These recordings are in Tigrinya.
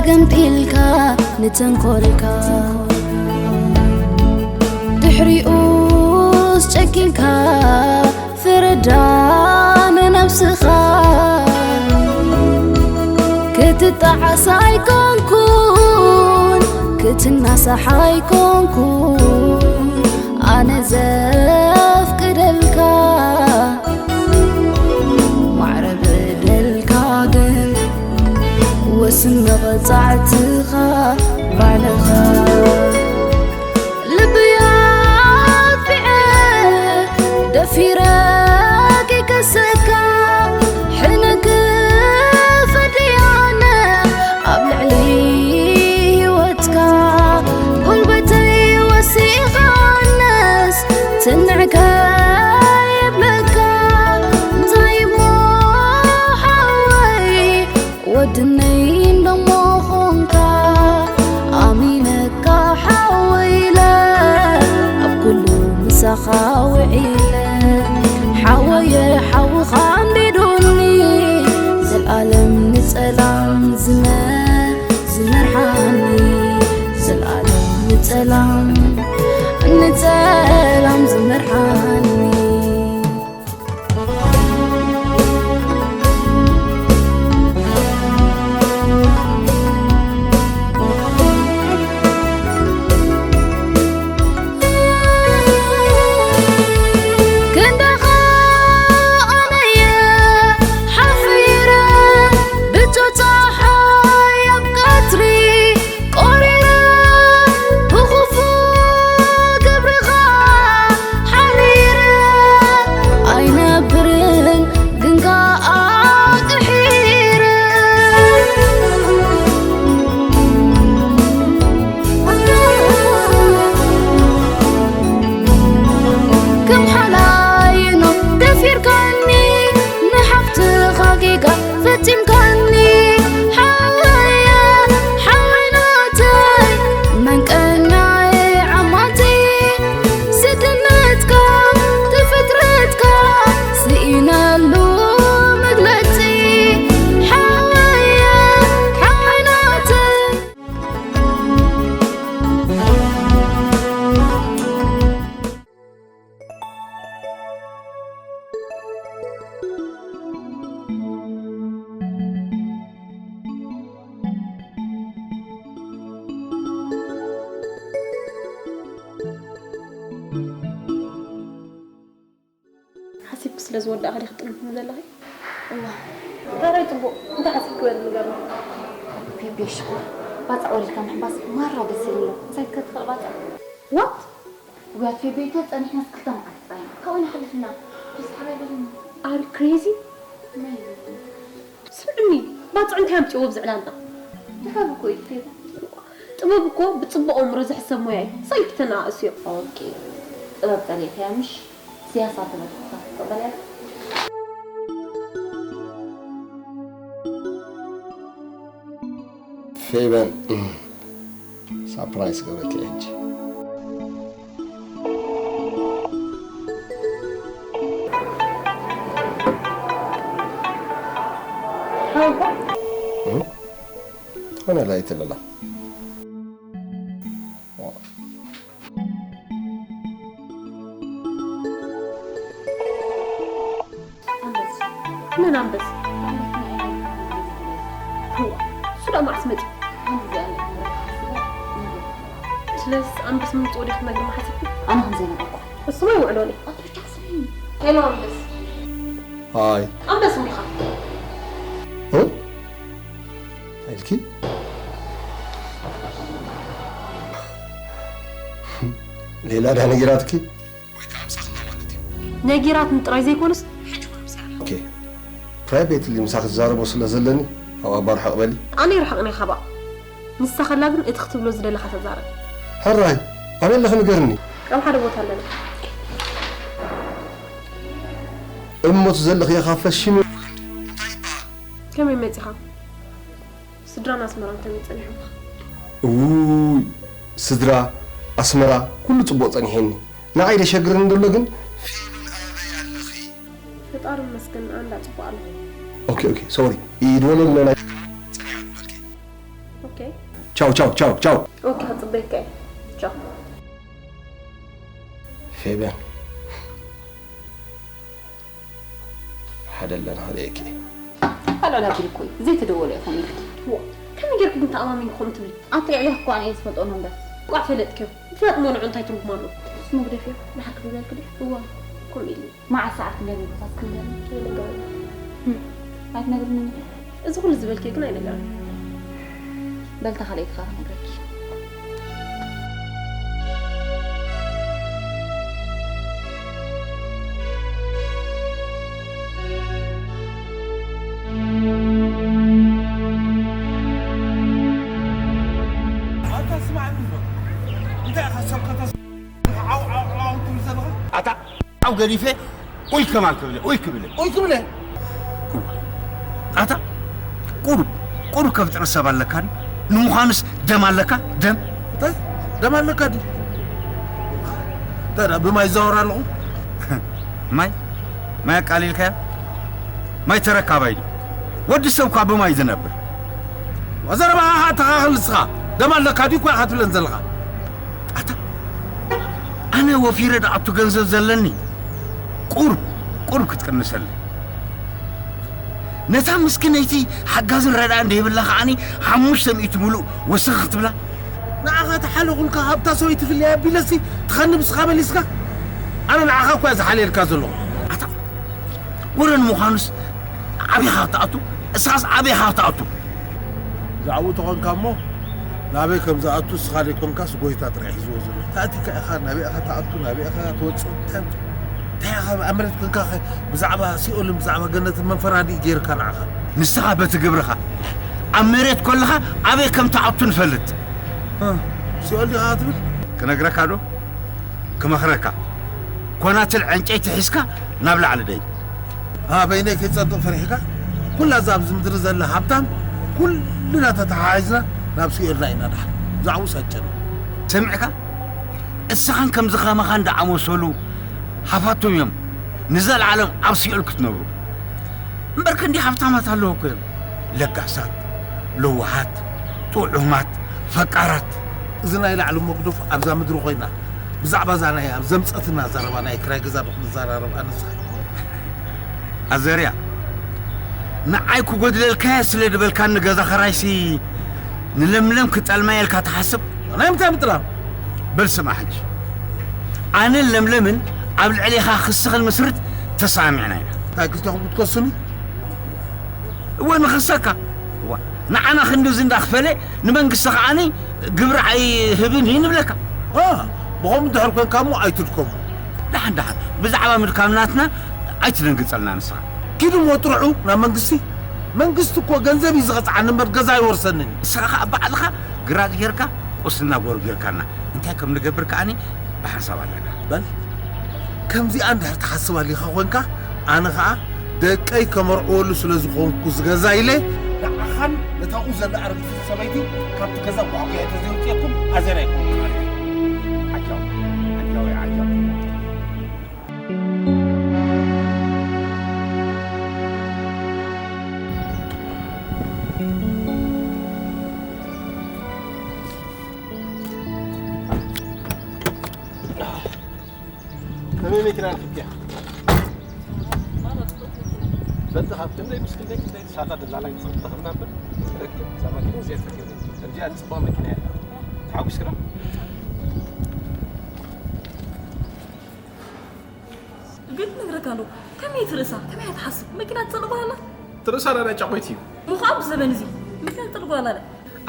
ገምጢልካ ንተንኮልካ ድሕሪኡስ ጨኪንካ ፍረዳ ንነብስኻ ክትጣዓስ ኣይኮንኩን ክትናሳሕ ኣይኮንኩን ኣነ ዘፍቅደልካ ማዕረ በደልካ ግን ወስን መቐጻዕትኻ ባዕልኻ ልበይ ኣጥፊዐ ደፊረ ከይከሰካ ሕነ ክፈድያነ ኣብ ልዕሊ ህይወትካ ጉልበተይ ወሲኻነስ ትንዕከ ይብለካ እንታይ እሞ ሓወይ ወድነይ እንደሞ ኾንካ ኣሚነካ ሓወይ ኢለ ኣብ ኩሉ ምሳኻ ውዒለ ሓወየ ሓውኻ ኣንቢዱኒ ዘልኣለም ንጸላም ዝመ ዝመርሓኒ ዘልኣለም ንጸላም ንጸላም ዝመርሓኒ ክንዳኻ ኣነየ ሓፊረ ብቶ ጸሓይ ኣብ ቀትሪ ቆሪረ ብኽፉእ ግብርኻ ሓሪረ ኣይነብርን ግን ከኣ ጥሒረ ከም ሓላይኖ ደፊርካኒ ንሓፍትኻ ጌጋ ፈጺምካኒ ሓወየ ሓወይ ናተይ መንቀኛየ ዓማተይ ስድነትካ ተፈጥረትካ ስኢነሉ መግለጺ ሓወየ ሓወይ ናተይ ሓሲብኪ ስለ ዝወዳእኺ ዲኺ ትጥምትኒ ዘለኺ? እዋ፣ እንታይ ጽቡቕ፣ እንታይ ሓሲብኪ በሊ ንገርኒ። ፌቤ ሽኮር፣ ባጽዕ ወሪድካ ምሕባስ ማራ ደስ ይብል ኣሎ። እንታይ ከትኽእል ባጽዕ? What? ውያት ፌቤ፣ ተጸኒሕናስ ክልተ መዓልቲ ጥራይ ኢና። ካብኡ ኢና ሓሊፍና። ደስ ሓራይ በልኒ። Are you crazy? ናይ ስምዕኒ፣ ባጽዕ እንታይ ኣምጺእዎ ኣብዚ ዕላልና? ጥበብ እኮ እዩ ፌበ። ጥበብ እኮ ብጽቡቕ ኣእምሮ ዝሕሰብ ሞያ እዩ። ሳይንስ ተነኣእስዮ። ኦኬ፣ ጥበብ ጸሊእክያ ምሽ? ስያሳ ጥበብ ክትቀበልያ? ፌበን፣ ሳፕራይዝ ገብረኪ ሕጂ። ሓውካ? እም? ትኾነ ላይት ለላ። ኣንበስ። መን ኣንበስ? እዋ፣ እሱ ደኣ መዓስ መጺኡ? ስለስ ኣንበስ ምምጽኡ ዲኺ ትነግርኒ ሓሲብኪ? ኣነ ከም ዘይነገርኩ። እሱማ ይውዕሎኒ። ኣቶ ጃክሰን። ሄሎ ኣንበስ። ሃይ። ኣንበስ እንዲኻ? እ? እንታይ ኢልኪ? ሌላ ድያ ነጊራትኪ? ወይ ከዓ ምሳኺ ማለት እዩ። ነጊራትኒ ጥራይ ዘይኮነስ፣ ሕጂ እውን ምሳና። ኦኬ። ፕራይቬትሊ ምሳኺ ዝዛረቦ ስለ ዘለኒ፣ ካብኣ እባ ርሕቕ በሊ። ኣነ ይርሕቕ እየ ካባኣ። ንሳ ከላ ግን እቲ ክትብሎ ዝደለኻ ተዛረብ። ሕራይ፣ ኣበይ ኣለኺ ንገርኒ። ኣብ ሓደ ቦታ ኣለና። እሞ እቲ ዘለኽዮ ካፈ ሽሙ እንታይ ይበሃል? ከመይ መጺኻ? ስድራን ኣስመራን ከመይ ጸኒሖምኻ? እውይ፣ ስድራ፣ ኣስመራ፣ ኩሉ ጽቡቕ ጸኒሐኒ። ንዓይ ደሸግረኒ ዘሎ ግን ፌበን ኣበይ ኣለኺ? ፈጣሪ ይመስገን፣ ኣንዳ ጽቡቕ ኣለኹ። ኦኬ፣ ኦኬ፣ ሶሪ። ይድወለልና ናይ ጸኒሐ ዝበልኪ። ኦኬ፣ ኦኬ። ቻው ቻው ቻው ቻው። ኦኬ፣ ክጽበየካ እየ። ቻው። ፌብያን፣ ሓደ ኣለና ክርእየኪ። ካልኦ ዳብል እኮ እዩ ዘይተደወለ ኢኹም ኢልኪ። ዋ፣ ከመይ ጌርኪ ግን ተኣማሚንኪ ከምኡ ትብሊ? ኣብቲ ልዕሊኺ እኮ ኣነ እየ ዝፈልጦ ነበር። ቋዕ ፈለጥክዮ። ምፍላጥ መኖዑ እንታይ ትርጉም ኣለዎ? ስሙ ግደፍዮ። ድሓር ክድውለልኪ ድዩ? እዋ፣ ከምኡ ኢሉ። መዓስ ሰዓት ክንደይ ነይሩ? ሳስ ክንደይ? ኣይነገረኒ። እም፣ ኣይትነግርኒ? እዚ ኩሉ ዝበልክዮ ግን ኣይነገረኒ። በል እታ ካልኣይቲ ኸኣ ክነግረኪ። ኣታ ስማዕኒ፣ እንታይ ኢኻ ሰብ ከተስ- ዓው ዓው ዓው ትብል ዘለኻ? ኣታ ዓው ገዲፈ ኡይ ከማን ክብለ ኡይ ክብለ ኡይ ክብለ። ኣታ ቁሩብ ቁሩብ ከፍጥረ ሰብ ኣለካ ድዩ? ንምዃንስ ደም ኣለካ? ደም እንታይ ደም ኣለካ ድዩ? እንታይ ደኣ ብማይ ይዛወር ኣለኹ? ማይ ማይ ኣቃሊልካያ? ማይ ተረካባይ ድዩ? ወዲ ሰብ እኳ ብማይ ዝነብር። ወዘረባኻ ኣተኻኽል ንስኻ። ደም ኣለካ ድዩ እኳ ኢኻ ትብለን ዘለኻ? ኣታ ኣነ ወፊረ ደኣ እቱ ገንዘብ ዘለኒ ቁሩብ ቁሩብ ክትቅንሰለይ። ነታ ምስኪነይቲ ሓጋዝን ረዳእን ደይብላ ከዓኒ ሓሙሽተ ሚእቲ ሙሉእ ወሰኽ ክትብላ። ንዓኻ ተሓለኹልካ ካብታ ሰበይቲ ፍለያ ኣቢለሲ ትኸኒ ብስኻ መሊስካ። ኣነ ንዓኻ እኳ እየ ዝሓልየልካ ዘለኹ። ኣታ ወረ ንምዃኑስ ኣበይ ኢኻ ክትኣቱ? እስኻስ ኣበይ ኢኻ ክትኣቱ? ዛዕባኡ ተኾንካ እሞ ናበይ ከም ዝኣቱ እስኻ ዘይኮንካስ ጎይታ ጥራይ ሒዝዎ ዘሎ። ተኣቲካ ኢኻ ናበይ ኢኻ ትኣቱ ናበይ ኢኻ ትወፅእ እንታይ እንታይ ኢኻ ኣብ መሬት ኮንካ ኸ ብዛዕባ ሲኦልን ብዛዕባ ገነትን መን ፈራዲ ገይርካ ንዓኻ? ንስኻ በቲ ግብርኻ ኣብ መሬት ኮለኻ ኣበይ ከም ትኣቱ ንፈልጥ። እ፣ ሲኦል ዲኻ ትብል? ክነግረካ ዶ? ክመኽረካ። ኮናትል ዕንጨይቲ ሒዝካ ናብ ላዕሊ ደይ። ኣበይነይ ከይጸድቕ ፈሪሕካ? ኩላ እዛ ኣብዚ ምድሪ ዘላ ሃብታም ኩልና ተተሓሒዝና ናብ ሲኦልና ኢና ደሓን። ብዛዕባኡ ሳጨነቕ። ሰሚዕካ? እስኻን ከምዚ ከማኻን ደኣመሰሉ ሃፋቶም እዮም ንዘለዓለም ኣብ ሲኦል ክትነብሩ። እምበር ክንዲ ሃብታማት ኣለዉ እኮ እዮም። ለጋሳት፣ ለዋሃት፣ ጥዑማት፣ ፈቃራት። እዚ ናይ ላዕሊ መጉደፍ ኣብዛ ምድሪ ኮይና ብዛዕባ እዛ ናይ ኣብ ዘምጸትና ዘረባ ናይ ክራይ ገዛ ዶ ክንዘራረብ ኣነስኻ? ኣዘርያ፣ ንዓይ ክጎድለልካየ ስለ ዝበልካኒ ገዛ ኸራይሲ ንለምለም ክጠልማ ኢልካ ትሓስብ? ናይ ምንታይ ምጥላም? በል ስማዕ ሕጂ። ኣነን ለምለምን ኣብ ልዕሌኻ ክሲ ክንምስርት ተሰማሚዕና ኢና። እንታይ ክልተኹም ክትከሱኒ? እወ ንኽሰካ። እዋ፣ ንዓና ክንድዚ እንዳኽፈለ ንመንግስቲ ከዓኒ ግብሪ ኣይህብን እዩ ንብለካ። ዋ፣ ብኸምኡ እንድሕር ኮንካ እሞ ኣይትድከሙ። ደሓን ደሓን፣ ብዛዕባ ምድካም ናትና ኣይትደንግጸልና ንስኻ። ኪዱ እሞ ጥርዑ ናብ መንግስቲ። መንግስቲ እኮ ገንዘብ እዩ ዝቐጽዓኒ እምበር ገዛ ኣይወርሰንን እዩ። ንስኻ ኸኣ ባዕልኻ ግራግ ጌርካ ቁስልና ጎርጊርካና። እንታይ ከም ንገብር ከኣኒ ብሓንሳብ ኣለና። በል ከምዚኣ እንድሕር ትሓስብ ኣሊኻ ኮንካ ኣነ ኸኣ ደቀይ ከመርዕወሉ ስለ ዝኾንኩ ዝገዛ ኢለ ንዓኻን ነታኡ ዘላ ኣረጊት ሰበይቲ ካብቲ ገዛ ጓዕጉዐ ተዘይውፅየኩም ኣዘና ይኮንኩን ኣለ። ዓጃው ዓጃው ዓጃው። ከመይ መኪና ረኪብክያ? በቲ ካብ ክንደይ ምስ ክንደይ ክንደይ ሳታ ደላላይ ትኽእል ትረኽብና እምበር ረኪብ እዛ መኪና እዚኣ ትረኪብ። ከምዚኣ ጽቡቕ መኪና እያ። ተሓጒስክና? ግን ነግረካ ኣለኹ፣ ከመይ ትርእሳ? ከመይ ትሓስብ? መኪና ትጸልእ ጓል ኣላ? ትርእሳ ናዳ ጫቖይቲ እዩ። እሞ ኸኣ ኣብዚ ዘበን እዚ መኪና ትጸልእ ጓል ኣላ?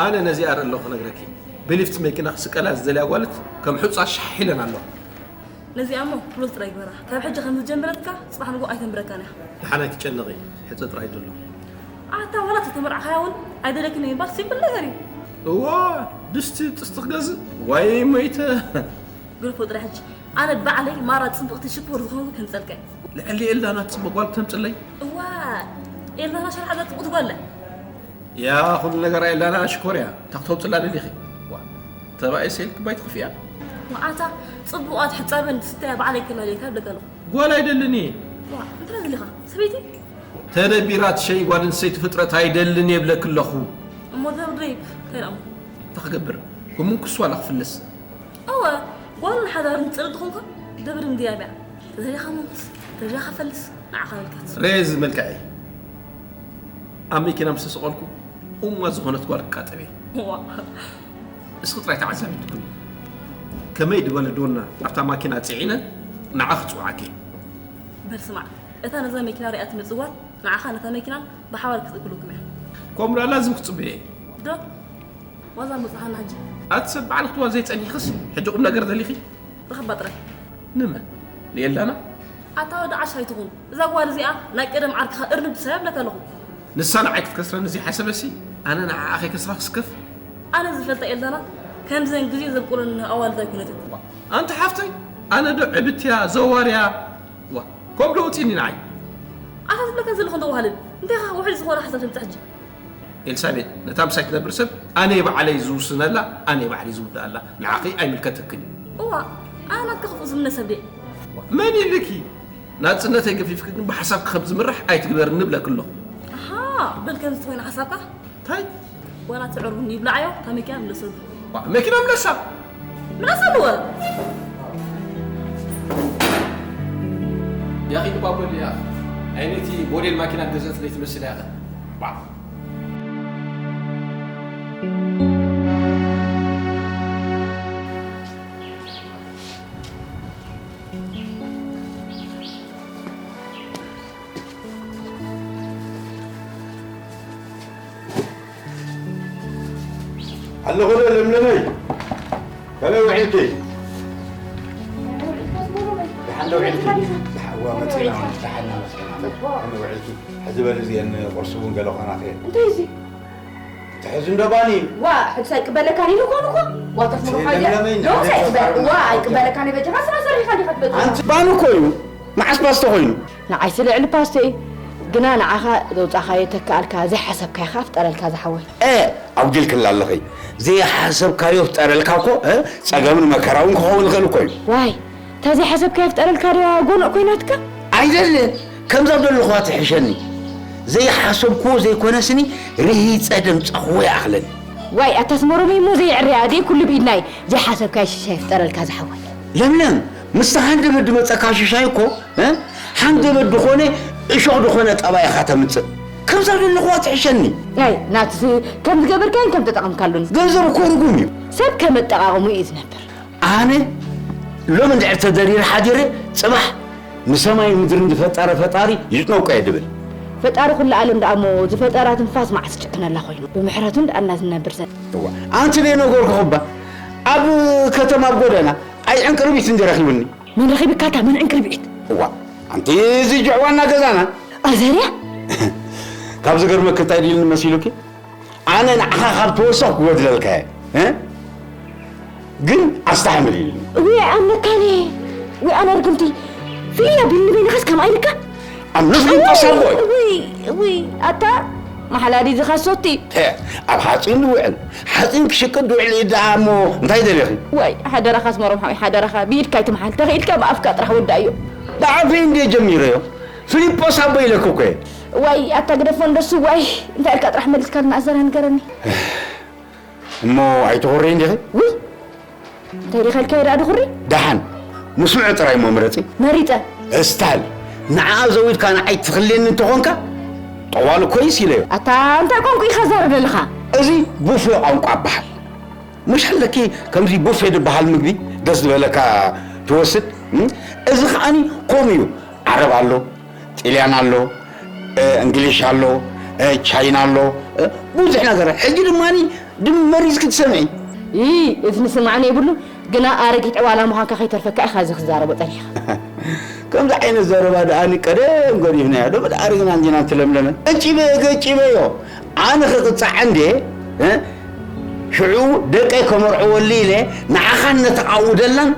ኣነ ነዚኣ ርኢ ኣለኹ ክነግረኪ። ብሊፍት መኪና ክስቀላ ዝደልያ ጓልት ከም ሑጻ ሻሕ ኢለን ኣለዋ። ነዚኣ እሞ ክሎዝ ጥራይ ግበራ። ካብ ሕጂ ከም ዝጀመረትካ ጽባሕ ንግሆ ኣይተንብረካን እያ። ደሓን ኣይትጨነቒ፣ ሕጸ ጥራይ ደሎ። ኣታ ዋላ ተተመርዓኻያ እውን ኣይደለክን እየ ምባል ሲምፕል ነገር እዩ። እዋ፣ ድስቲ ጥስቲ ክገዝእ? ዋይ ሞይተ። ግርፎ ጥራይ ሕጂ። ኣነ ባዕለይ ማራ ጽብቕቲ ሽኮር ዝኾንኩ ከምጸልካ እየ። ልዕሊ ኤልዳና ትጽብቕ ጓል ክተምጽለይ? እዋ፣ ኤልዳና ሸርሓ እዛ ጽብቕቲ ጓል እያ። ያ፣ ኩሉ ነገር ኣየላና ሽኮር እያ። እንታይ ክተውፅላ ደሊኺ? ዋ፣ ተባኤ ሴል ክባይ ትኽፍያ? ዋኣታ ጽቡቓት ሕጻበን ዝስተያ ባዕለይ ከላልየካ ይብለካ ኣለኹ። ጓል ኣይደልን እየ። ዋ፣ እንታይ ደሊኻ? ሰበይቲ? ተደቢራ ትሸይ ጓል ኣንስተይቲ ፍጥረት ኣይደልን እየ ብለኪ ኣለኹ። እሞ ዘርደይ፣ እንታይ ደኣ እንታይ ክገብር? ክምንኩስ ዋላ ክፍልስ? እወ፣ ጓልን ሓዳርን ትጽልእ ተኾንካ፣ ደብሪ ምድያብ እያ። ተደሊኻ መንኩስ፣ ተደሊኻ ፈልስ፣ ንዓኻ ይምልከት። ሬዝ መልክዐይ፣ ኣብ መኪና ምስ ተሰቐልኩ፣ እማ ዝኾነት ጓል ክቃጠብ እየ። እዋ። እስኺ ጥራይ ተዓዛቢት ኩኒ። ከመይ ዝበለ ዶና ኣብታ ማኪና ጽዒነ ንዓኺ ክጽውዓኪ እየ። በል ስማዕ፣ እታ ነዛ መኪና ሪኣ ትመጽእ ጓል፣ ንዓኻ ነታ መኪናን ብሓባር ክትእክሉኩም እያ። ከምኡ ደኣ ላዝም ክጽበየ እየ። ዶ? ዋዛ ምብጽሓና ሕጂ። ኣቲ ሰብ ባዕልኺ ትዋዘይ ጸኒሕክስ፣ ሕጂ ቁም ነገር ደሊኺ? ርኽባ ጥራይ። ንመን? ንኤልዳና? ኣታ ወዲ ዓሻ ኣይትኹን። እዛ ጓል እዚኣ ናይ ቀደም ዓርክኻ እርንብ ትሰብያ እብለካ ኣለኹ። ንሳ ንዓይ ክትከስረኒ ዘይሓሰበሲ፣ ኣነ ንዓኣ ከይከስራ ክስከፍ? ኣነ ዝፈልጣ ኤልዳና ከምዘን ግዜ ዘብቁለን ኣዋልድ ኣይኮነትን። ኣንቲ ሓፍተይ፣ ኣነ ዶ ዕብትያ፣ ዘዋርያ? ዋ፣ ከም ዶ ውፅኒ ንዓይ? ኣታ ዝብለካ ዘለኹ እንዶ ዋህልል። እንታይ ኻ ውሕድ ዝኾነ ሓሳብ ተምጽእ ሕጂ? ኤልሳቤጥ፣ ነታ ምሳይ ትነብር ሰብ ኣነ ባዕለይ ዝውስነላ፣ ኣነ ባዕለይ ዝውድኣላ፣ ንዓኺ ኣይምልከተክን እዩ። እዋ፣ ኣነ ናትካ ክፉእ ዝምነ ሰብ ድየ? መን ኢልኪ? ናጽነተይ ገፊፍኪ ግን ብሓሳብኪ ከም ዝምራሕ ኣይትግበርኒ እብለኪ ኣለኹ። ኣሃ፣ በል ከምዚ ተኾይኑ ሓሳብካ? እንታይ? ዋላ ትዕርቡኒ ይብላዓዮ፣ እታ መኪና ምለሰሉ። ዋ፣ መኪና ምለሳ? ምለሳ ኣለወ። ያኺ ባቦል ያኺ። ዓይነቲ ሞዴል ማኪና ገዛት ለይ ትመስል ያኺ። ዋ። ኣለኹ ዶ ለምለመይ? ከመይ ውዒልኪ? ደሓን ዶ ውዒልኪ? ደሓን፣ ዋ፣ መፂና፣ ደሓን ኢና መፂና። ከመይ ውዒልኪ? ሕዚ በሊ እዚአን ቁርሲ እውን ገለ ኾናት እየን። እንታይ እዚ? ትሕዚ እንዶ ባኒ። ዋ፣ ሕጂ ኣይቅበለካን ኢሉ ኮን እኮ። ዋ፣ ተስምሮ ሓዲያ። ለምለመይ፣ ዶ እንታይ ንዓይ ይቅበል? ዋ፣ ኣይቅበለካን በጃኻ ስራ ሰሪኻ ዲኻ ትበል? ኣንቲ ባኒ እኮ እዩ። መዓስ ፓስቶ ኮይኑ? ንዓይሲ ልዕሊ ፓስቶ እዩ። ግና ንዓኻ ዘውጻኻዮ ተከኣልካ፣ ዘይሓሰብካዮ ኸኣ ፍጠረልካ ዝሓወይ። እ፣ ኣጉዲልክላ ኣለኺ። ዘይሓሰብካዮ ፍጠረልካ እኮ፣ እ፣ ጸገምን መከራውን ክኸውን ይኽእል እኮ እዩ። ዋይ፣ እታ ዘይሓሰብካዮ ፍጠረልካ ድያ ጎንእ ኮይናትካ? ኣይደለ፣ ከምዛ ዘለኹዋ ትሕሸኒ። ዘይሓሰብክዎ ዘይኮነስኒ፣ ርሂጸ ደምጻኽዎ ይኣኽለኒ። ዋይ፣ ኣታ ኣስመሮመይ እሞ ዘይዕረያ፣ ኣደይ ኩሉ ብኢድና እዩ። ዘይሓሰብካዮ ሽሻይ ፍጠረልካ ዝሓወይ። ለምለም፣ ምስታ ሃንደበት ድመጸካ ሽሻይ እኮ፣ እ? ሃንደበት ድኾነ እሾኽ ድኾነ ጠባይ ኢኻ ተምጽእ። ከምዛ ዘለኹዋ ትሕሸኒ። ኣይ፣ ናትስ ከም ዝገበርካዮን ከም ተጠቐምካሉን። ገንዘብ እኮ ርጉም እዩ። ሰብ ከም ኣጠቓቕሙ እዩ ዝነብር። ኣነ ሎሚ እንድሕር ተደሪረ ሓዲረ፣ ጽባሕ ንሰማይን ምድርን ዝፈጠረ ፈጣሪ ይጭነቆ እየ ድብል። ፈጣሪ ኩሉ ዓለም ደኣ እሞ ዝፈጠራ ትንፋስ መዓስ ይጭክነላ ኮይኑ? ብምሕረቱ ደኣ እና ዝነብር ዘ- እዋ፣ ኣንቲ ደይ ነገርኩኺ እባ፣ ኣብ ከተማ ኣብ ጎደና ኣይ ዕንቅርቢት እንዲ ረኺቡኒ። መን ረኺብካ እታ መን ዕንቅርቢት? እዋ፣ ኣንቲ እዚ ጅዕዋና ገዛና። ኣዘርያ? ካብ ዝገርመኪ እንታይ ድልኒ መሲሉኪ? ኣነ ንዓኻ ካብ ተወሰኽኩ ክጎድለልካ እየ፣ እ? ግን ኣስተሓምል ኢሉኒ። ውይ ኣነካኒ፣ ውይ ኣነ ርግምቲ፣ ፍልይ ኣቢልኒ በይንኻስ ከምኣ ኢልካ? ኣብ ነፍሲ ቆሳል ወይ? ውይ፣ ውይ፣ ኣታ መሓላዲ ዝኻሶቲ። ሄ፣ ኣብ ሓፂን ዝውዕል፣ ሓፂን ክሽቅጥ ዝውዕል ኢድ ደኣ እሞ እንታይ ደሊኺ? ዋይ፣ ሓደራኻ ኣስመሮም ሓወይ፣ ሓደራኻ፣ ብኢድካ ኣይትምሓል፣ ተኽኢልካ ብኣፍካ ጥራሕ ወዳእዮ። ደኣ ኣፈይ እንድየ ጀሚረዮ፣ ፊሊጶስ ኣቦ ኢለኪ እኮ እየ። ዋይ፣ ኣታ ግደፎ እንደሱ፣ ዋይ፣ እንታይ ኢልካ ጥራሕ መሊስካ ንኣዘራ ንገረኒ። እሞ ኣይትኹርይን ዲኺ? ውይ፣ እንታይ ዲኻ ኢልካዮ ደኣ ድኹሪ? ደሓን፣ ምስምዑ ጥራይ እሞ ምረጺ። መሪጸ። እስታል፣ ንዓኣ ዘዊድካ ንዓይ ትኽልየኒ እንተኾንካ፣ ጠዋሊ ኮይስ ኢለዮ። ኣታ እንታይ ቋንቋ ኢኻ ዛረብ ዘለኻ? እዚ ቡፌ ቋንቋ ይበሃል። ምሽ ኣለኪ ከምዚ ቡፌ ዝበሃል ምግቢ ደስ ዝበለካ ትወስድ? እም? እዚ ከኣኒ ከምኡ እዩ። ዓረብ ኣሎ፣ ጥልያን ኣሎ፣ እ፣ እንግሊሽ ኣሎ፣ እ፣ ቻይና ኣሎ፣ እ፣ ብዙሕ ነገር። ሕጂ ድማኒ ድም መሪጽ ክትሰምዒ። ይ፣ እዚ ንስማዕኒ የብሉ፣ ግና ኣረጊት ዕዋላ ምዃንካ ከይተርፈካ ኢኻ እዚ ክትዛረቦ ጸኒሕካ። ከምዚ ዓይነት ዘረባ ደኣኒ ቀደም ገዲፍናዮ። ሎሚ ደኣ ኣሪግና እንዲና እንትለምለመ። ገጭበዮ፣ ገጭበዮ። ኣነ ክቕጻዕ እንድየ፣ እ፣ ሽዑ ደቀይ ከመርዕወሉ ኢለ ንዓኻን ነታ ኣብኡ ደላን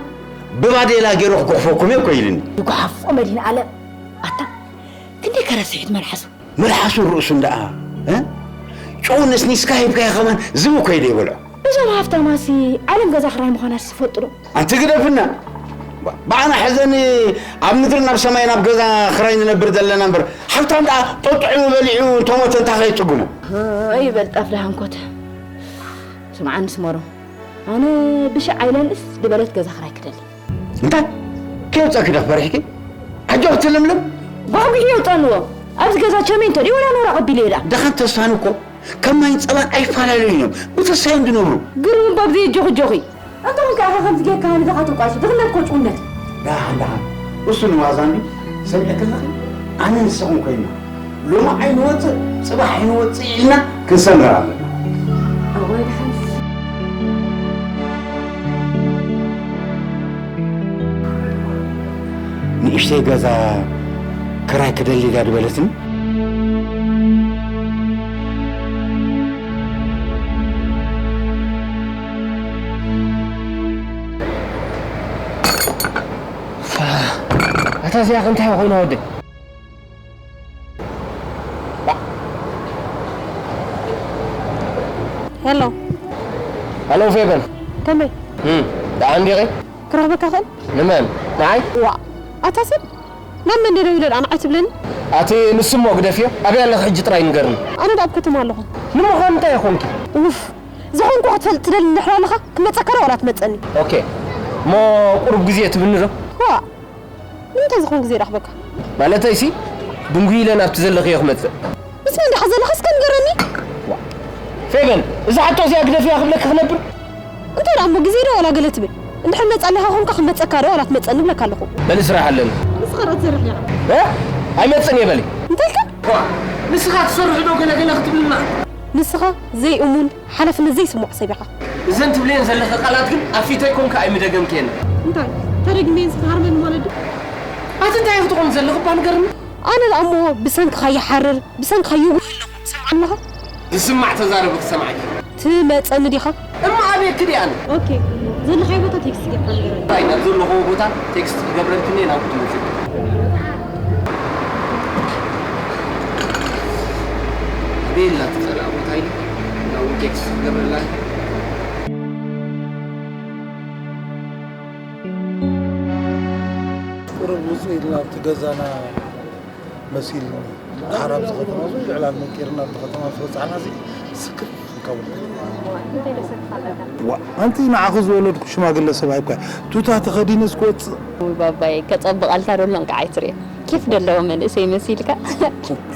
ብባዴላ ገይሩ ክጉሕፈኩም እየ እኮ ኢልኒ። ይጉሓፎ መድህን ኣለም። ኣታ ክንደይ ከረስሒት መልሓሱ። መልሓሱን ርእሱን ደኣ፣ እ? ጨው ነስኒስካ ሂብካዮ ከማን ዝብኢ እኮ እዩ ዘይበልዖ። እዞም ሃፍታማሲ ዓለም ገዛ ክራይ ምዃናስ ዝፈልጡ ዶ? ኣንቲ ግደፍና። ባ-፣ ብኣና ሕዘኒ ኣብ ምድሪ ናብ ሰማይ ናብ ገዛ ክራይ ንነብር ዘለና እምበር፣ ሃብታም ደኣ ጠጥዑ በሊዑ እንተሞተ እንታይ ከየጽግሞ? ይበል ጣፍ ደሃንኮት። ስምዓኒ ስመሮ፣ ኣነ ብሽዕ ኣይለንእስ ዝበለት ገዛ ክራይ ክደሊ። እንታይ ከየውፀእኪ ዶ ክፈሪሕኪ? ኣጆኺ ትልምልም። ጓጉሒ የውፀንዎ። ኣብዚ ገዛ ቸሜንቶ ድዩ ወላ ኖራ ቀቢሉ እየ ደኣ። ደኸን ተስፋን እኮ ከም ማይን ፀባን ኣይፈላለዩን እዮም። ብተሳዮም ዝነብሩ። ግርም እባ ብዘይ ጆኺ ጆኺ። ኣንተ ውን ከኣ ከምዚ ጌርካ ንድኻ ትቋሽ፣ ድኽነት እኮ ጭውነት። ደሓን፣ ደሓን። እሱ ንዋዛ እንድዩ። ሰሚዕኪ ኣለኺ? ኣነ ንስኽን ኮይንና፣ ሎሚ ኣይንወጽእ፣ ጽባሕ ኣይንወጽእ ኢልና ክንሰምር ኣለና። እወ፣ ደሓን። ንእሽተይ ገዛ ክራይ ክደሊ ድያ ድበለትኒ? ኣታ እዚኣ ከ እንታይ ኮይና ወደይ? ሄሎ። ሃሎ ፌበን። ከመይ? እም፣ ደሓን ዲኺ? ክረኽበካ ክእል? ንመን? ንዓይ? ዋእ፣ ኣታ ሰብ ናብ መን ደው ኢለ ደኣ ንዓይ ትብለኒ? ኣቲ ንሱ እሞ ግደፍዮ። ኣበይ ኣለኺ ሕጂ ጥራይ ንገርኒ። ኣነ ደኣ ኣብ ከተማ ኣለኹ። ንምዃኑ እንታይ ኢኹምኪ? ውፍ፣ ዝኾንኩ ክትፈልጥ ትደሊ እንድሕር ኣለኻ፣ ክመጸካ ዶ ዋላ ትመጸኒ? ኦኬ። እሞ ቁሩብ ግዜ ትብኒ ዶ? ዋእ፣ ንምንታይ ዝኾን ግዜ ረኽበካ? ማለተይሲ፣ ድንጉይ ኢለ ናብቲ ዘለኽዮ ክመጽእ። ምስ መን ዲኻ ዘለኻ እስከ ንገረኒ? ዋ። ፌበን፣ እዛ ሕቶ እዚኣ ግደፍያ ክብለኪ ክነብር? እንታይ ደኣ እሞ ግዜ ዶ ዋላ ገለ ትብል? እንድሕር መጻ ኣለኻ ኾንካ ክመጸካ ዶ ዋላ ትመጸኒ እብለካ ኣለኹ። በሊ ስራሕ ኣለኒ። ንስኻ ዶ ትሰርሕ ኢኻ? እ? ኣይመጽን እየ በሊ። እንታይ ኢልካ? ዋ፣ ንስኻ ትሰርሕ ዶ ገለ ገለ ክትብልና? ንስኻ ዘይእሙን ሓላፍነት ዘይስምዖ ሰብ ኢኻ። እዘን ትብልየን ዘለኺ ቃላት ግን ኣብ ፊተይ ኮንካ ኣይምደገምክየን። እንታይ? ተደግመየን ክሃርመኒ ማለት ድዩ? ኣቲ እንታይ ኢኺ ትኾኒ ዘለኺ እባ ንገርኒ? ኣነ ደኣ እሞ ብሰንክኻ ይሓርር፣ ብሰንክኻ ይጉህ ኣለኹ። ትሰምዓኒ ኣለኻ? ዝስማዕ ተዛረቢ ክሰምዓኪ። ትመጸኒ ዲኻ? እማ ኣበየኪ ድየ ኣነ? ኦኬ፣ ዘለኻዮ ቦታ ቴክስት ጌርካ ንገረኒ። እንታይ ናብ ዘለኽዎ ቦታ ቴክስት ክገብረልክኒ እየ ናብኡ ትመጺ። ኣበይ ኣላ ትጸልኣ ቦታ ኢለ ናብኡ ቴክስት ክገብረላ። ቁሩብ ውጽእ ኢልና ኣብቲ ገዛና መሲልኒ። ድሓር ኣብዚ ከተማ እዚ ዕላል ነቂርና ኣብቲ ከተማ ምስ በጻሕና እዚ ስክፍ ክንከውን። እንታይ ደሰካ ኣለካ? ዋ፣ ኣንቲ ንዓኺ ዝወለድኩ ሽማግለ ሰብኣይ እኳ ቱታ ተኸዲነስ ክወጽእ። ውይ ባባይ፣ ከጸብቐልካ ደሎ እንቃ ኣይትርእዮ። ኬፍ ደለዎ መንእሰይ መሲልካ።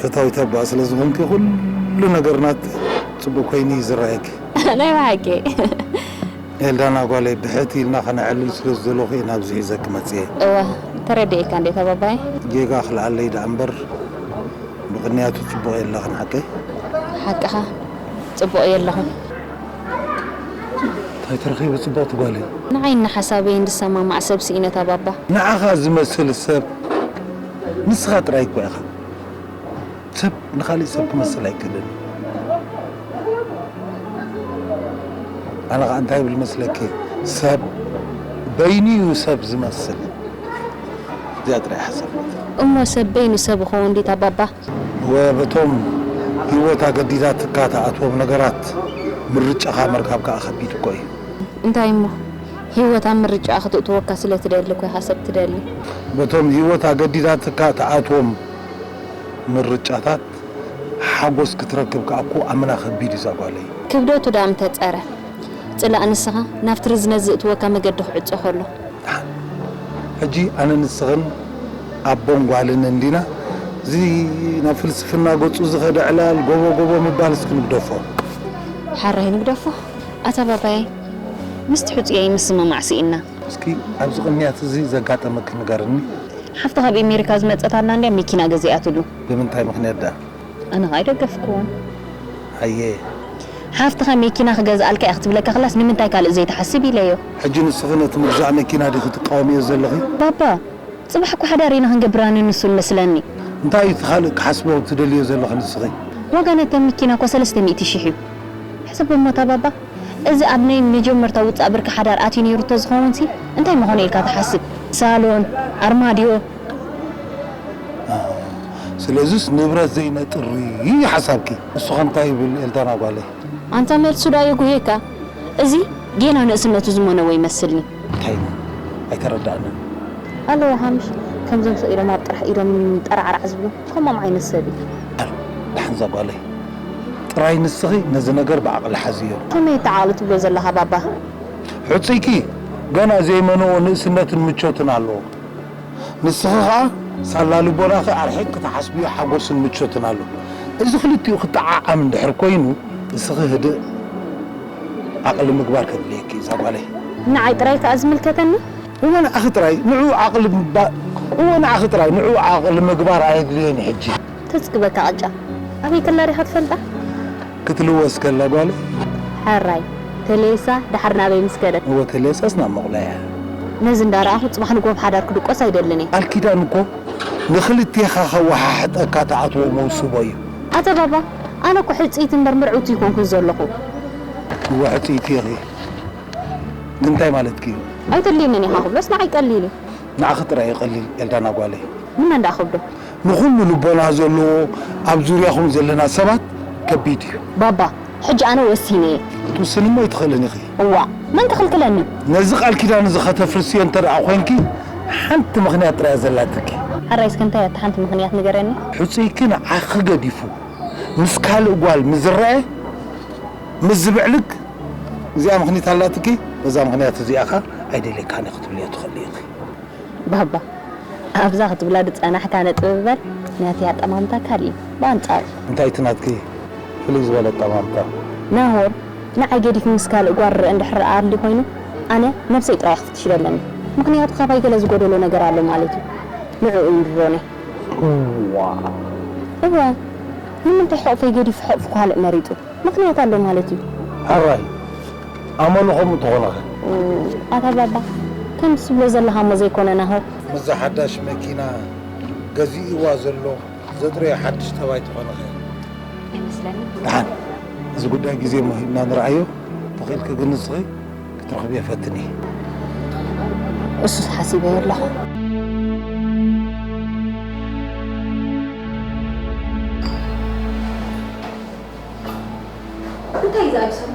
ፈታዊት ኣባ ስለ ዝኾንኪ ኩሉ ነገርና ጽቡቕ ኮይኑ እዩ ዝረኣየኪ። ናይ ብሓቂ። ኤልዳና ጓለይ፣ ብሕት ኢልና ከነዕልል ስለ ዝደለኹ እየ ናብዚ ሒዘኪ መጽየ። እወ፣ ተረዲኤካ እንዴ ተባባይ? ጌጋ ክልኣለይ ደኣ እምበር፣ ብቕንያቱ ጽቡቕ የለኽን ሓቀይ? ሓቅኻ፣ ጽቡቕ የለኹን። እንታይ ተረኺቡ ጽቡቕቲ ጓለይ? ንዓይ ንሓሳበይን ዝሰማማዕ ሰብ ስኢነ ተባባ። ንዓኻ ዝመስል ሰብ ንስኻ ጥራይ እኮ ኢኻ። ሰብ ንኻሊእ ሰብ ክመስል ኣይክእልን። ኣነ ኸኣ እንታይ ይብል መስለኪ? ሰብ በይኑ እዩ ሰብ ዝመስል። እዚኣ ጥራይ ሓሳብ። እሞ ሰብ በይኑ ሰብ ይኸውን ድዩ ኣባባ? ወበቶም ህይወት ኣገዲዳትካ ትኣትዎም ነገራት ምርጫኻ ምርካብ ከኣ ከቢድ እኮ እዩ። እንታይ እሞ? ህይወት ኣብ ምርጫኣ ክትእትወካ ስለ ትደሊ እኮ ኢኻ ሰብ ትደሊ። በቶም ህይወት ኣገዲዳትካ ትኣትዎም ምርጫታት ሓጎስ ክትረክብ ከኣ እኮ ኣመና ከቢድ እዩ እዛ ጓለይ። ክብደቱ ደኣ ምተጸረ፣ ጽላእ ንስኻ ናብቲ ርዝነት ዘእትወካ መገዲ ክዕጾ ከሎ። ደሓን። ሕጂ ኣነ ንስኽን ኣቦን ጓልን እንዲና፣ እዚ ናብ ፍልስፍና ገጹ ዝኸደ ዕላል ጎቦ ጎቦ ምባል እስኪ ንግደፎ። ሓራይ ንግደፎ። ኣታ ባባየ፣ ምስቲ ሕጹየይ ምስምማዕ ስኢንና። እስኪ ኣብዚ ቅንያት እዚ ዘጋጠመኪ ንገርኒ። ሓፍቲ ካብ ኤሜሪካ ዝመጸት ኣላ እንድያ መኪና ገዚኣትሉ። ብምንታይ ምኽንያት ደኣ? ኣነ ኸኣ ኣይደገፍክዎን። ኣየ። ሓፍትኻ መኪና ክገዝኣልካ እየ ክትብለካ ከላስ ንምንታይ ካልእ ዘይትሓስብ ኢለዮ። ሕጂ ንስኺ ነቲ ምግዛእ መኪና ዲኺ ትቃወምዮ ዘለኺ? ባባ፣ ጽባሕ እኮ ሓዳር ኢና ክንገብር ኣነ ንሱን መስለኒ። እንታይ እዩ እቲ ካልእ ክሓስቦ ትደልዮ ዘለኺ ንስኺ? ዋጋ ናይታ መኪና እኮ ሰለስተ ሚእቲ ሽሕ እዩ። ሕሰቦ እሞ እታ ባባ፣ እዚ ኣብ ናይ መጀመርታ ውጻእ ብርኪ ሓዳር ኣትዩ ነይሩ እንተዝኸውንሲ እንታይ ምኾነ ኢልካ ትሓስብ? ሳሎን፣ ኣርማድዮ። ስለዚስ ንብረት ዘይነጥሪ እዩ ሓሳብኪ። ንሱ ኸ እንታይ ይብል ኤልዳና ጓለይ? ኣንታ መልሱ ደኣ የጉህየካ። እዚ ጌና ንእስነቱ ዝሞነወ ይመስልኒ። እንታይ እዩ? ኣይተረዳእንን። ኣለዎ ሃምሽ፣ ከምዞም ስቕ ኢሎም ኣብ ጥራሕ ኢዶም ጠራዕራዕ ዝብሉ ከምኦም ዓይነት ሰብ እዩ። ደሓን እዛ ጓለይ፣ ጥራይ ንስኺ ነዚ ነገር ብዓቕሊ ሓዝዮ። ከመይ እቲ ዓቕሊ ትብሎ ዘለኻ ባባ? ሕጹይኪ ገና ዘይመንዎ ንእስነትን ምቾትን ኣለዎ። ንስኺ ኸኣ ሳላ ልቦናኺ ኣርሒቕኪ ትሓስብዮ ሓጎስን ምቾትን ኣሎ። እዚ ክልቲኡ ክጠዓዓም እንድሕር ኮይኑ፣ እስኺ ህድእ ዓቕሊ ምግባር ከድልየኪ እዛ ጓለይ። ንዓይ ጥራይ ከኣ ዝምልከተኒ? እወ ንዓኺ ጥራይ ንዕኡ ዓቕሊ ምባ-፣ እወ ንዓኺ ጥራይ ንዕኡ ዓቕሊ ምግባር ኣየድልዮን እዩ ሕጂ። ተጽግበካ ቅጫ ኣበይ ከላ ዲኻ ትፈልጣ? ክትልወስ ከላ ጓለይ። ሕራይ ተሌሳ ደሓር ናበይ ምስ ከደት? እወ ተሌሳስ ናብ መቑለያ። ነዚ እንዳረኣኹ ጽባሕ ንግሆ ብሓዳር ክድቆስ ኣይደልን እየ። ቃል ኪዳን እኮ ንኽልቴኻ ከወሓሕጠካ ትኣትዎ መውስቦ እዩ። ኣታ ባባ ኣነ እኮ ሕጽይቲ እምበር ምርዕውቲ ኣይኮንኩን ዘለኹ። እወ ሕጽይቲ ኢኺ። ግን እንታይ ማለትኪ እዩ? ኣይተድልየንን ኢኻ ክብሎስ ንዓይ ቀሊል እዩ። ንዓኺ ጥራይ እዩ ቀሊል ኤልዳና ጓለይ። ንመን ደኣ ክብዶ? ንኹሉ ልቦና ዘለዎ ኣብ ዙርያኹም ዘለና ሰባት ከቢድ እዩ። ባባ፣ ሕጂ ኣነ ወሲነ እየ። ክትውስኒ እሞ ኣይትኽእልን ኢኺ። እዋእ፣ መን ክኽልክለኒ? ነዚ ቃል ኪዳን እዚ ከተፍርስዮ እንተ ደኣ ኾይንኪ ሓንቲ ምኽንያት ጥራይ እያ ዘላትኪ። ሕራይ እስከ እንታይ እያ እታ ሓንቲ ምኽንያት ንገረኒ? ሕጹይኪ ንዓኺ ገዲፉ ምስ ካልእ ጓል ምስ ዝረኣየ ምስ ዝብዕልግ እዚኣ ምኽንያት ኣላትኪ። በዛ ምኽንያት እዚኣ ኸኣ ኣይደልየካን እየ ክትብልዮ ትኽእሊ ኢኺ። ባባ ኣብዛ ክትብላ ዝጸናሕካ ነጥቢ እምበር ናተይ ኣጠማምታ ካልእ እዩ ብኣንጻሩ። እንታይ እቲ ናትኪ ፍልይ ዝበለ ኣጠማምታ? ናሆር ንዓይ ገዲፉ ምስ ካልእ ጓል ርእ እንድሕር ርኣ ኣድልዩ ኮይኑ ኣነ ነብሰይ ጥራይ ክፍትሽ ደለኒ ምኽንያቱ ካባይ ገለ ዝጎደሎ ነገር ኣሎ ማለት እዩ ንዕኡ እዩ ንድሮነይ። እዋ እወ ንምንታይ ሕቕፈይ ገዲፉ ሕቕፊ ካልእ መሪጹ? ምኽንያት ኣሎ ማለት እዩ። ሕራይ ኣመሉ ከምኡ ተኾነኸ? ኣታ ባባ ከምዚ ትብሎ ዘለኻ እሞ ዘይኮነ ናሆ። ምስዛ ሓዳሽ መኪና ገዚእዋ ዘሎ ዘጥረዮ ሓድሽ ጠባይ ተኾነኸ? ኣይመስለንን። ደሓን እዚ ጉዳይ ግዜ እሞ ሂብና ንርኣዮ። ተኺእልኪ ግን ንስኺ ክትረኽብዮ ፈትኒ። እሱስ ሓሲበዮ ኣለኹ። እንታይ እዩ ዝኣልሶም?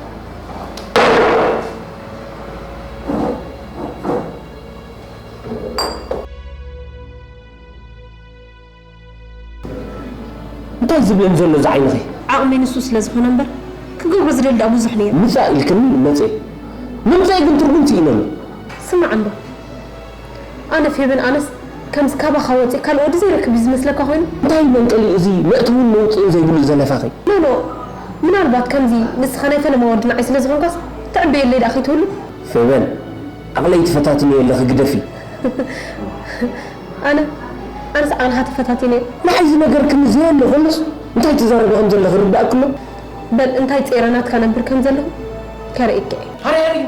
እንታይ ዝብለኒ ዘሎ እዚ ዓይንኺ? ዓቕመይ ንሱ ስለ ዝኾነ እምበር ክገብሮ ዝደሊ ደኣ ብዙሕ ነይሩ። ምጻእ ኢልክኒ መጽየ። ምምጸይ ግን ትርጉም ስኢነሉ። ስማዕ እምበር ኣነ ፌበን ኣነስ ከምዚ ካባኻ ወጺእ ካልእ ወዲ ዘይረክብ እዩ ዝመስለካ ኮይኑ? እንታይ መንቀሊኡ እዚ መእተውን መውጽእን ዘይብሉ ዘለፋኺ? ኖኖ ምናልባት ከምዚ ንስኻ ናይ ፈለማ ወዲ ንዓይ ስለ ዝኾንካስ ትዕበየለይ ደኣ ከይትህሉ? ፌበን ዓቕለይ ትፈታትንዮ ኣለኺ ግደፊ። ኣነ ኣነስ ዓቕልኻ ተፈታቲነዮ። ንዓይ ዝነገርክኒ ዘየሎ ከሎስ እንታይ ትዛረቢ ከም ዘለኺ ይርድኣኪ ኣሎ። በል እንታይ ጸይረ ናትካ ነብር ከም ዘለኹ ከርእየካ እየ። ሃረይ ሃረይ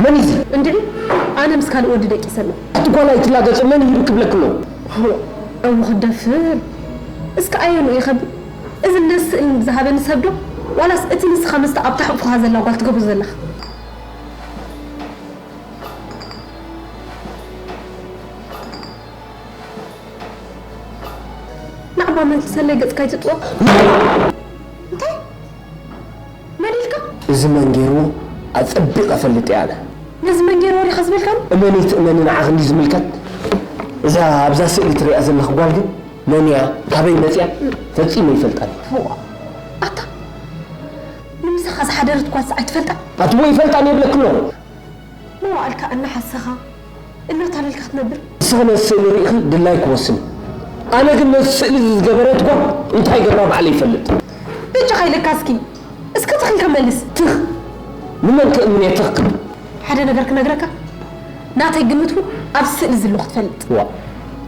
መን እዩ እዚ? እንድዒ ኣነ ምስ ካልእ ወዲ ደቂሰ ኣለኹ። ኣቲ ጓል ኣይትላገጺ መን እዩ ክብለኪ ኣለዎ። እው ክደፍር እስከ ኣየንኡ ይኸብል እዚ ነዚ ስእሊ ዝሃበኒ ሰብ ዶ ዋላስ እቲ ንስኻ ምስታ ኣብታ ሕቑፍኻ ዘላ ጓል ትገብሮ ዘለኻ? ናዕባ መልሰለይ ገጽካ ኣይትጥወቕ። እንታይ? መን ኢልካ? እዚ መን ገይርዎ ኣጸቢቐ እፈልጥ እየ ኣነ። ነዚ መን ገይርዎ ዲኻ ዝበልካኒ? እመኒ ትእመኒ ንዓኺ እንድዩ ዝምልከት። እዛ ኣብዛ ስእሊ ትሪኣ ዘለኺ ጓል ግን መን እያ? ካበይ መጺኣ? ፈጺመ ኣይፈልጣን እየ። ፎእ! ኣታ ንምሳኻ ዝሓደረት ጓልሲ ኣይትፈልጣን? ኣትቦ ይፈልጣን እየ ይብለኪ ኣለኹ። መዋእልካ እናሓሰኻ እናታለልካ ክትነብር። ንስኺ ነቲ ስእሊ ርኢኺ ድላይኪ ወስኒ። ኣነ ግን ነቲ ስእሊ እዚ ዝገበረት ጓል እንታይ ገብራ ባዕለይ ይፈልጥ። በጃኻ ኢለካ እስኪ እስከ ትኽ ኢልካ መልስ። ትኽ ንመን ክእምን እየ ትኽ ክብል። ሓደ ነገር ክነግረካ ናተይ ግምት እውን ኣብዚ ስእሊ ዘሎ ክትፈልጥ። ዋእ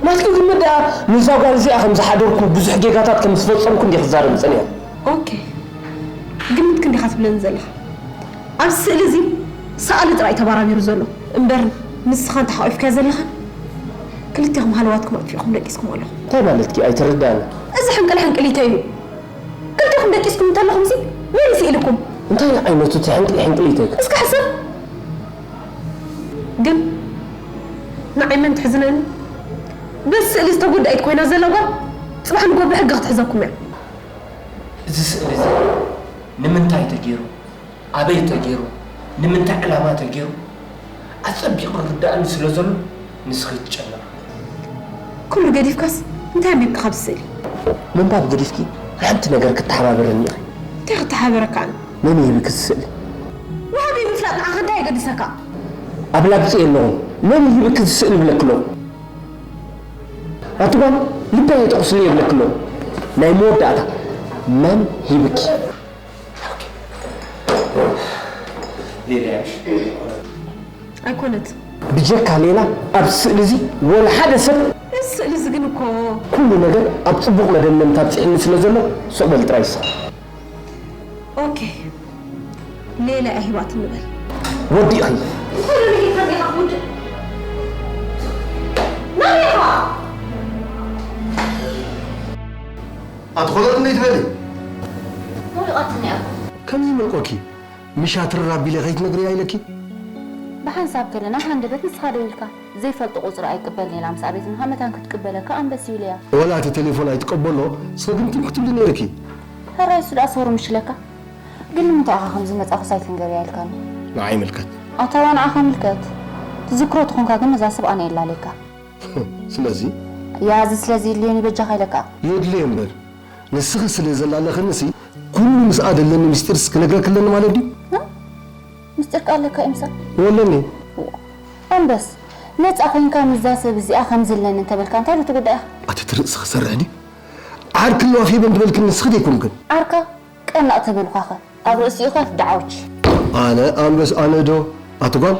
ናትኪ ግምት ደኣ ንዛ ጓል እዚኣ ከም ዝሓደርኩ ብዙሕ ጌጋታት ከም ዝፈጸምኩ እንድየ ክዛረብ ዝጸኒሐ። ኦኬ ግምት ክንዲኻ ትብለኒ ዘለኻ። ኣብዚ ስእሊ እዚ ሰኣሊ ጥራይ እዩ ተባራቢሩ ዘሎ እምበር ንስኻን ተሓቒፍካያ ዘለኻን ክልቴኹም ሃለዋትኩም ኣጥፊእኹም ደቂስኩም ኣለኹም። እንታይ ማለትኪ ኣይተረድኣንን። እዚ ሕንቅል ሕንቅሊተይ እዩ። ክልቴኹም ደቂስኩም እንተለኹምሲ መን እዩ ስኢሉኩም? እንታይ ዓይነቱ እቲ ሕንቅሊ ሕንቅሊተይ? እስኪ ሕሰብ። ግን ንዓይ መን ትሕዝነኒ? በዚ ስእሊ ዝተጎድኣት ኮይና ዘላ ጓል ፅባሕ ንጎ ብሕጊ ክትሕዘኩም እያ። እዚ ስእሊ እዚ ንምንታይ ተገይሩ? ኣበይ ተገይሩ? ንምንታይ ዕላማ ተገይሩ ኣጸቢቑ ይርድኣኒ ስለ ዘሎ ንስኺ ትጨነቕ። ኩሉ ገዲፍካስ እንታይ ኣንቢብካ ካብዚ ስእሊ? ምንባብ ገዲፍኪ ሓንቲ ነገር ክተሓባበረኒ ኢኺ። እንታይ ክተሓባበረካ ኣነ? መን ይህብኪ እዚ ስእሊ? ወሃቢ ምፍላጥ ንዓኻ እንታይ የገድሰካ? ኣብ ላግጺ ኣለኹ። መን ይህብኪ እዚ ስእሊ እብለኪ ኣለኹ። ኣቲ ጓል ልበይ ኣይተቑስልኒ እብለኪ ኣለኹ። ናይ መወዳእታ መን ሂብኪ? ኣይኮነት። ብጀካ ሌላ ኣብ ስእሊ እዚ ወላ ሓደ ሰብ። እዚ ስእሊ እዚ ግን እኮ። ኩሉ ነገር ኣብ ጽቡቕ መደምደምታ ኣብጺሕኒ ስለ ዘሎ ስቕ በሊ ጥራይ ንስኺ። ኦኬ ሌላ እያ ሂባትኒ በል። ወዲእኺ። ኣትኾለት እንዴት በሊ ሞልቋትኒ እያ። ከምዚ መልቆኪ ምሻ ትርር ኣቢለ ከይትነግርያ ኢለኪ። ብሓንሳብ ከለና ሃንደበት ንስኻ ደው ኢልካ። ዘይፈልጦ ቁፅሪ ኣይቅበልን ኢላ ምስ ኣበየትኒ ከኣ መታን ክትቅበለካ ኣንበስ ይብለያ። ወላ እቲ ቴሌፎን ኣይትቀበሎ ንስኺ ግን ትም ክትብሊ ነይርኪ። ሕራይ እሱ ደኣ ሶሩ ምሽ ኢለካ። ግን ንምንታይ ኢኻ ከምዚ መጻእኩስ ኣይትንገርያ ኢልካኒ። ንዓይ ይምልከት። ኣታ ዋንዓኻ ምልከት። ትዝክሮ ተኾንካ ግን ነዛ ሰብ ኣነ የላልየካ። ስለዚ ያዚ ስለዚ የድልየኒ በጃኻ ኢለካ። የድልየ እምበር ንስኺ ስለ ዘላለኽንሲ ኩሉ ምስኣ ደለኒ ምስጢርስ ክነግረኪ ኣለኒ ማለት ድዩ? ምስጢር ከ ኣለካ እዩ ምሳይ? የብለኒ። ኣንበስ ነፃ ኮይንካ ምስዛ ሰብ እዚኣ ከምዚ ኣለኒ እንተበልካ እንታይ ዶ ትጉዳእ ኢኻ? ኣቲ እቲ ርእስኺ ክሰርሕ ድዩ? ዓርኪ ኣለዋ ፌበን ዝበልክኒ ንስኺ ደይኮንክን? ዓርካ ቀናእ ተበልኳኸ ኣብ ርእሲኡ ከ ዳዓውች። ኣነ ኣንበስ ኣነ ዶ ኣቲ ጓል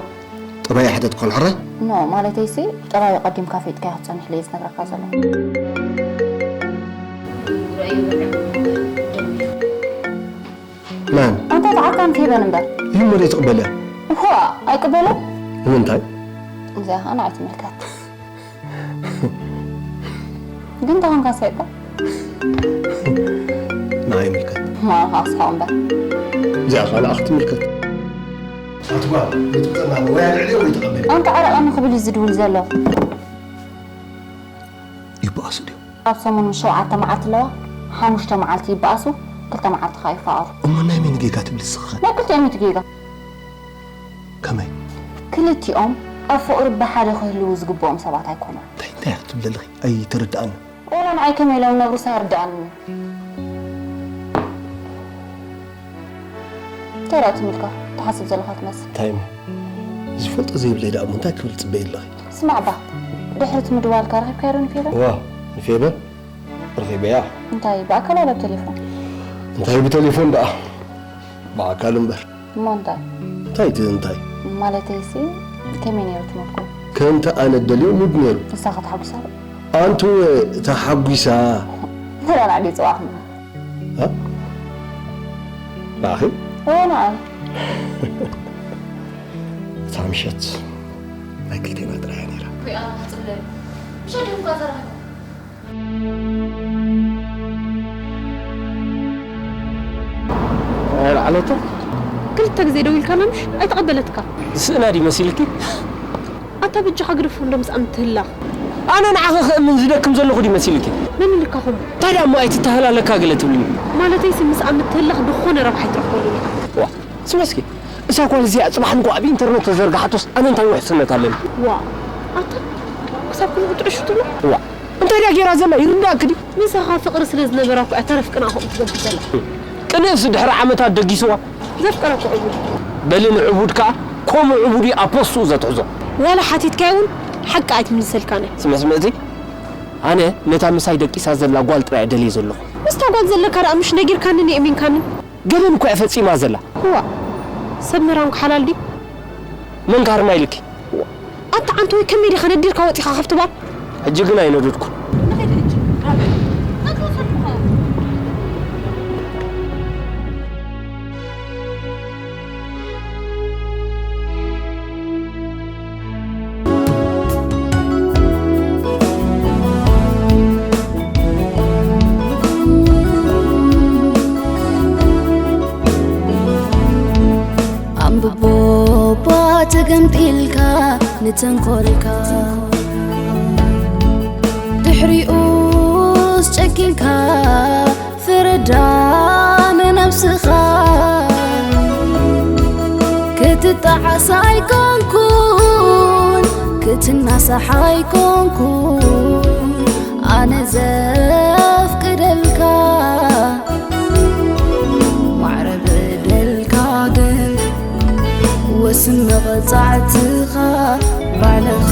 ጠባይ ኣይሓተትኩን ሕራይ? ኖ ማለተይሲ ጠባዩ ቀዲምካ ፈሊጥካዮ ክትፀንሕሉ እየ ዝነግረካ ዘለኹ። መን? ኣንታ እቲ ዓርካን ፌበን እምበር። ይመር ይትቕበል እያ። እኳ ኣይቅበሎ። ንምንታይ? እዚኣ ኸዓ ንዓይ ትምልከት። ግን ተኾንካ ሰይጣን። ንዓይ ይምልከት። ማራ ኸዓ ስሓቕ እምበር። እዚኣ ኸዓ ንዓኺ ትምልከት። ኣቲ ጓል ወይ ትብጠና ወይ ኣልዕልዮ ወይ ተቐበል። ኣንታ ዓረቐኒ ክብል እዩ ዝድውል ዘሎ። ይበኣሱ ድዮም? ኣብ ሰሙን ምስ ሸውዓተ መዓልቲ ኣለዋ፣ ሓሙሽተ መዓልቲ ይበኣሱ፣ ክልተ መዓልቲ ከኣ ይፋቐሩ። እሞ ናይ መን ጌጋ ትብሊ ንስኺ ኸ? ናይ ክልቲኦም እዩ እቲ ጌጋ። ከመይ? ክልቲኦም ኣብ ፍቕሪ ብሓደ ክህልዉ ዝግብኦም ሰባት ኣይኮኑን። እንታይ እንታይ ኢኺ ትብሊ ኣለኺ? ኣይተረድኣንን። ዋላ ንዓይ ከመይ ኢሎም ዝነብሩስ ኣይርድኣንን እዩ። እንታይ ደኣ ትም ኢልካ ትሓስብ ዘለኻ ትመስል? እንታይ እሞ? ዝፈልጦ ዘይብለይ ደኣ እሞ እንታይ ክብል ትጽበዪ ኣለኺ? ስማዕ እባ፣ ድሕሪ እቲ ምድዋልካ ረኺብካያ ዶ ንፌበን? እዋ፣ ንፌበን ረኺበያ። እንታይ ብኣካል ዋላ ብቴሌፎን? እንታይ ብቴሌፎን ደኣ፣ ብኣካል እምበር። እሞ እንታይ? እንታይ እቲ እንታይ? ማለተይሲ፣ ከመይ ነይሩ እቲ ሙድኩም? ከምቲ ኣነ እደልዮ ሙድ ነይሩ። ንሳ ከ ተሓጒሳ ዶ? ኣንቱ ተሓጒሳ። ተላላዕሊ ጽባሕ ንዓኺ? እወ ንዓይ። እታ ምሸት ናይ ክልቴና ጥራይ እያ ነይራ። ምሸት ድምኳ ተረኺቡ። ኣይለዓለቶ። ክልተ ግዜ ደዊልካላ ምሽ ኣይተቐበለትካ። ዝስእና ድዩ መሲልኪ? ኣታ በጃኻ ግደፎ እንዶ ምስኣ ምትህላኽ። ኣነ ንዓኺ ክእምን ዝደክም ዘለኹ ድዩ መሲልኪ? መን ኢልካ ከምኡ? እንታይ ደኣ እሞ ኣይትተሃላለካ ገለ ትብልኒ? ማለተይሲ ምስኣ ምትህላኽ ዝኾነ ረብሓ ኣይትረኽበሉን ኢኻ። ዋእ ስምዒ እስኪ፣ እዛ ጓል እዚኣ ጽባሕ ንግሆ ኣብ ኢንተርነት ተዘርግሓቶስ ኣነ እንታይ ውሕስነት ኣለኒ? ዋእ ኣታ ክሳብ ክንኡ ጥዑሽ ትብሎ? ዋእ እንታይ ድያ ጌራ ዘላ ይርድኣኪ ድዩ? ምሳኻ ፍቕሪ ስለ ዝነበራ እኮ እያ ተረፍ ቅንኣ ከምኡ ትገብር ዘላ። ቅንእስ ድሕሪ ዓመታት ደጊስዋ። ዘፍቀረ እኮ ዕቡድ እዩ። በሊ ንዕቡድ ከኣ ከምኡ ዕቡድ እዩ ኣብ ፖስትኡ ዘትሕዞ። ዋላ ሓቲትካያ እውን ሓቂ ኣይትምልሰልካን እያ። ስምዒ ስምዒ እቲ ኣነ ነታ ምሳይ ደቂሳ ዘላ ጓል ጥራይ እየ ደልየ ዘለኹ። ምስታ ጓል ዘለካ ደኣ ምሽ ነጊርካንን የእሚንካንን። ገበን እኮ እያ ፈጺማ ዘላ። ዋእ ሰብ መራንኩ ሓላል ድዩ? መን ካርማ ኢልኪ? ኣታ ዓንተወይ ከመይ ዲኻ ነዲርካ ወጺኻ ካብቲ ባር? ሕጂ ግን ኣይነደድኩን። ንኺድ ሕጂ ራብዕ ነጥቢ ሰልፍኻ። ኣንብቦ እባ ተገምጢልካ ንተንኮልካ ድሕሪኡስ ጨኪንካ ፍረዳ ንነብስኻ። ዓሳ ኣይኮንኩን ክትናሳሕ ኣይኮንኩን ኣነ ዘፍቅደልካ ማዕረ በደልካ ግን ወስን መቐጻዕትኻ ባዕልኻ